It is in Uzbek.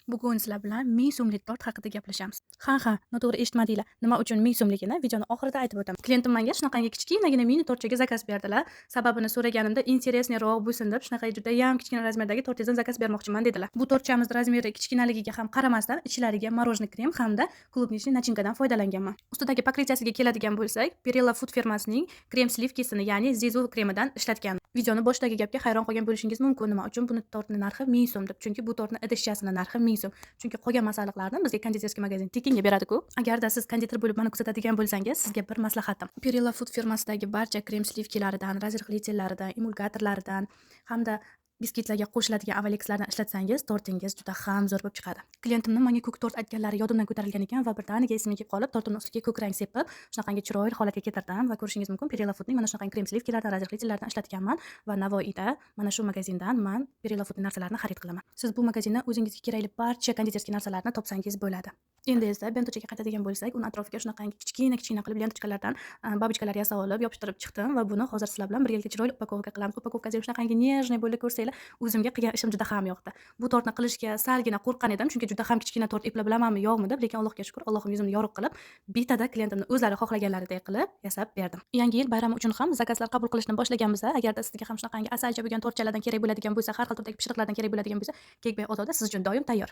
Bugun sizlar bilan 1000 so'mlik tort haqida gaplashamiz. Ha, noto'g'ri eshitmadinglar. Nima uchun 1000 so'mligini videoni oxirida aytib o'taman. Klientim menga shunaqangi kichkinagina mini tortchaga zakaz berdilar. Sababini so'raganimda, интересный roq bo'lsin deb, shunaqa judayam kichkina razmerdagi tortingizdan zakaz bermoqchiman, dedilar. Bu tortchamiz razmeri kichkinaligiga ham qaramasdan, ichlariga мороженое krem hamda клубничный начинка dan foydalanganman. Ustidagi покрытия siga keladigan bo'lsak, Perilla Food firmasining krem сливки sini, ya'ni Zizu kremidan ishlatgan. Videoni boshidagi gapga hayron qolgan bo'lishingiz mumkin. Nima uchun buni tortni narxi 1000 so'm deb? Chunki bu tortni idishchasini narxi 1000 so'm. Chunki qolgan masalliqlarni bizga кондитерский magazin tekinga beradi-ku. Agarda siz konditer bo'lib mani kuzatadigan bo'lsangiz, sizga bir maslahatim. Perilla Food firmasidagi barcha krem сливки laridan, разрыхлитель laridan, emulgatorlaridan hamda biskvitlarga qo'shiladigan avalekslardan ishlatsangiz, tortingiz juda ham zo'r bo'lib chiqadi. Klientimni menga ko'k tort aytganlari yodimdan ko'tarilgan ekan va birdaniga esimga kelib qolib, tortimni ustiga ko'k rang sepib, shunaqangi chiroyli holatga keltirdim va ko'rishingiz mumkin, Perilla Foodning mana shunaqangi krem сливки laridan, разрыхлитель laridan ishlatganman va Navoiyda mana shu magazindan man Perilla Foodning narsalarini xarid qilaman. Siz bu magazindan o'zingizga kerakli barcha кондитерский narsalarni topsangiz bo'ladi. Endi esa бенто chaga qaytadigan bo'lsak, uni atrofiga shunaqangi kichkina-kichkina qilib ленточка lardan бабочка lar yasab olib, yopishtirib chiqdim va buni hozir sizlar bilan birgalikda chiroyli упаковка qilamiz. Упаковка si ham shunaqangi нежный bo'ldi, ko'rsanglar, o'zimga qilgan ishim juda ham yoqdi. Bu tortni qilishga salgina qo'rqqan edim, chunki juda ham kichkina tort eplab bilamanmi, yo'qmi deb, lekin Allohga shukr, Allohim yuzimni yorug' qilib, bittada klientimni o'zlari xohlaganlaridek qilib yasab berdim. Yangi yil bayrami uchun ham zakazlar qabul qilishni boshlaganmiz. Agarda sizga ham shunaqangi asalcha bo'lgan tortchalardan kerak bo'ladigan bo'lsa, har xil turdagi pishiriqlardan kerak bo'ladigan bo'lsa, Kekbay Ozoda siz uchun doim tayyor.